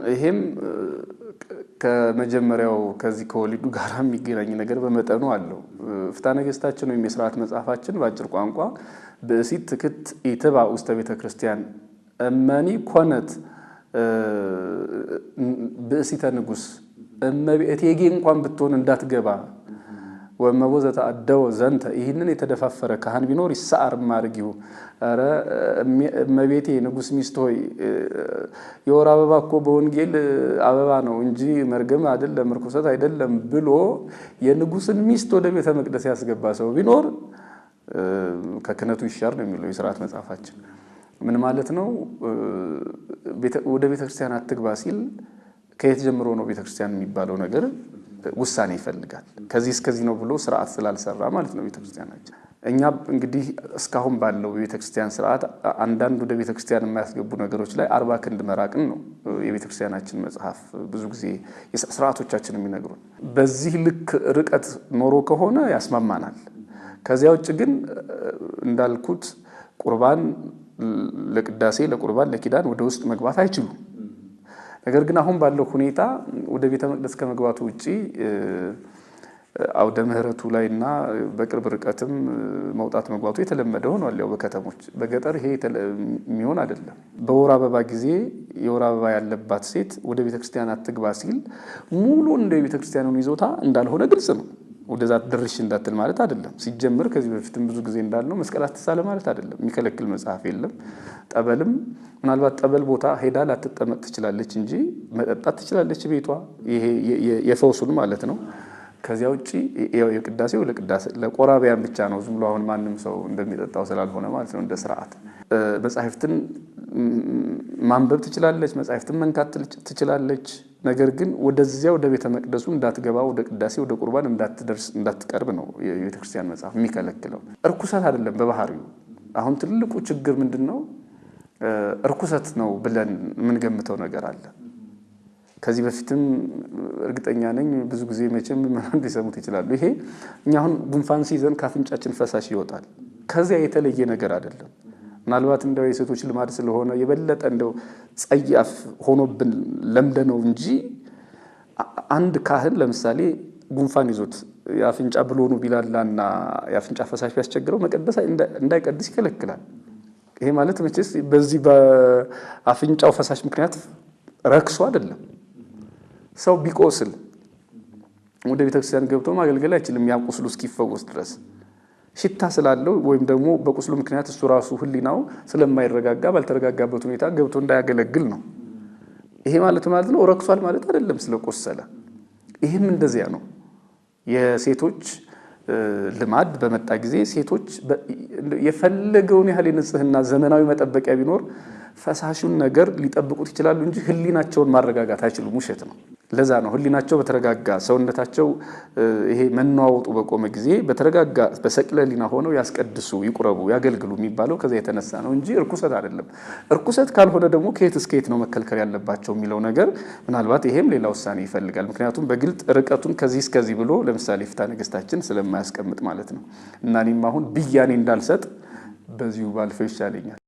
ይሄም ከመጀመሪያው ከዚህ ከወሊዱ ጋር የሚገናኝ ነገር በመጠኑ አለው። ፍትሐ ነገሥታችን ወይም የስርዓት መጽሐፋችን በአጭር ቋንቋ ብእሲት ትክት ኢትባእ ውስተ ቤተ ክርስቲያን እመኒ ኮነት ብእሲተ ንጉሥ፣ እቴጌ እንኳን ብትሆን እንዳትገባ፣ ወእመቦ ዘተአደወ ዘንተ፣ ይህንን የተደፋፈረ ካህን ቢኖር ይሰዓር እማዕርጊሁ። ኧረ እመቤቴ ንጉሥ ሚስት ሆይ፣ የወር አበባ እኮ በወንጌል አበባ ነው እንጂ መርገም አይደለም፣ ርኩሰት አይደለም ብሎ የንጉሥን ሚስት ወደ ቤተ መቅደስ ያስገባ ሰው ቢኖር ከክህነቱ ይሻር ነው የሚለው የስርዓት መጽሐፋችን። ምን ማለት ነው? ወደ ቤተ ክርስቲያን አትግባ ሲል ከየት ጀምሮ ነው ቤተ ክርስቲያን የሚባለው ነገር ውሳኔ ይፈልጋል። ከዚህ እስከዚህ ነው ብሎ ስርዓት ስላልሰራ ማለት ነው ቤተክርስቲያናችን። እኛ እንግዲህ እስካሁን ባለው የቤተክርስቲያን ስርዓት አንዳንድ ወደ ቤተክርስቲያን የማያስገቡ ነገሮች ላይ 40 ክንድ መራቅን ነው የቤተክርስቲያናችን መጽሐፍ ብዙ ጊዜ ስርዓቶቻችን የሚነግሩን። በዚህ ልክ ርቀት ኖሮ ከሆነ ያስማማናል። ከዚያ ውጭ ግን እንዳልኩት ቁርባን ለቅዳሴ፣ ለቁርባን፣ ለኪዳን ወደ ውስጥ መግባት አይችሉም። ነገር ግን አሁን ባለው ሁኔታ ወደ ቤተ መቅደስ ከመግባቱ ውጪ አውደ ምሕረቱ ላይ እና በቅርብ ርቀትም መውጣት መግባቱ የተለመደ ሆኗል። ያው በከተሞች፣ በገጠር ይሄ የሚሆን አይደለም። በወር አበባ ጊዜ የወር አበባ ያለባት ሴት ወደ ቤተ ክርስቲያን አትግባ ሲል ሙሉ እንደ ቤተ ክርስቲያኑን ይዞታ እንዳልሆነ ግልጽ ነው። ወደዛ ድርሽ እንዳትል ማለት አይደለም። ሲጀምር ከዚህ በፊትም ብዙ ጊዜ እንዳልነው መስቀል አትሳለ ማለት አይደለም። የሚከለክል መጽሐፍ የለም። ጠበልም ምናልባት ጠበል ቦታ ሄዳ ላትጠመቅ ትችላለች እንጂ መጠጣት ትችላለች ቤቷ፣ ይሄ የፈውሱን ማለት ነው። ከዚያ ውጭ የቅዳሴው ለቅዳሴ ለቆራቢያን ብቻ ነው። ዝም ብሎ አሁን ማንም ሰው እንደሚጠጣው ስላልሆነ ማለት ነው። እንደ ስርዓት መጻሕፍትን ማንበብ ትችላለች፣ መጻሕፍትን መንካት ትችላለች። ነገር ግን ወደዚያ ወደ ቤተ መቅደሱ እንዳትገባ፣ ወደ ቅዳሴ ወደ ቁርባን እንዳትደርስ፣ እንዳትቀርብ ነው የቤተ ክርስቲያን መጽሐፍ የሚከለክለው። እርኩሰት አይደለም በባህሪው። አሁን ትልቁ ችግር ምንድን ነው? እርኩሰት ነው ብለን የምንገምተው ነገር አለ። ከዚህ በፊትም እርግጠኛ ነኝ ብዙ ጊዜ መቼም ምዕመናን ሊሰሙት ይችላሉ። ይሄ እኛ አሁን ጉንፋን ሲይዘን ከአፍንጫችን ፈሳሽ ይወጣል። ከዚያ የተለየ ነገር አይደለም። ምናልባት እንደው የሴቶች ልማድ ስለሆነ የበለጠ እንደው ጸያፍ ሆኖብን ለምደነው እንጂ አንድ ካህን ለምሳሌ ጉንፋን ይዞት የአፍንጫ ብሎኑ ቢላላና የአፍንጫ ፈሳሽ ቢያስቸግረው መቀደስ እንዳይቀድስ ይከለክላል። ይሄ ማለት መቼስ በዚህ በአፍንጫው ፈሳሽ ምክንያት ረክሶ አይደለም። ሰው ቢቆስል ወደ ቤተክርስቲያን ገብቶ ማገልገል አይችልም፣ ያ ቁስሉ እስኪፈወስ ድረስ ሽታ ስላለው ወይም ደግሞ በቁስሉ ምክንያት እሱ ራሱ ሕሊናው ስለማይረጋጋ ባልተረጋጋበት ሁኔታ ገብቶ እንዳያገለግል ነው። ይሄ ማለት ማለት ነው ረክሷል ማለት አይደለም ስለቆሰለ። ይህም እንደዚያ ነው። የሴቶች ልማድ በመጣ ጊዜ ሴቶች የፈለገውን ያህል የንጽህና ዘመናዊ መጠበቂያ ቢኖር ፈሳሹን ነገር ሊጠብቁት ይችላሉ እንጂ ሕሊናቸውን ማረጋጋት አይችሉም። ውሸት ነው። ለዛ ነው ሕሊናቸው በተረጋጋ፣ ሰውነታቸው ይሄ መነዋወጡ በቆመ ጊዜ በተረጋጋ በሰቅለ ሕሊና ሆነው ያስቀድሱ፣ ይቁረቡ፣ ያገልግሉ የሚባለው ከዛ የተነሳ ነው እንጂ እርኩሰት አይደለም። እርኩሰት ካልሆነ ደግሞ ከየት እስከ የት ነው መከልከል ያለባቸው የሚለው ነገር ምናልባት ይሄም ሌላ ውሳኔ ይፈልጋል። ምክንያቱም በግልጥ ርቀቱን ከዚህ እስከዚህ ብሎ ለምሳሌ ፍትሐ ነገሥታችን ስለማያስቀምጥ ማለት ነው። እና እኔም አሁን ብያኔ እንዳልሰጥ በዚሁ ባልፈው ይሻለኛል።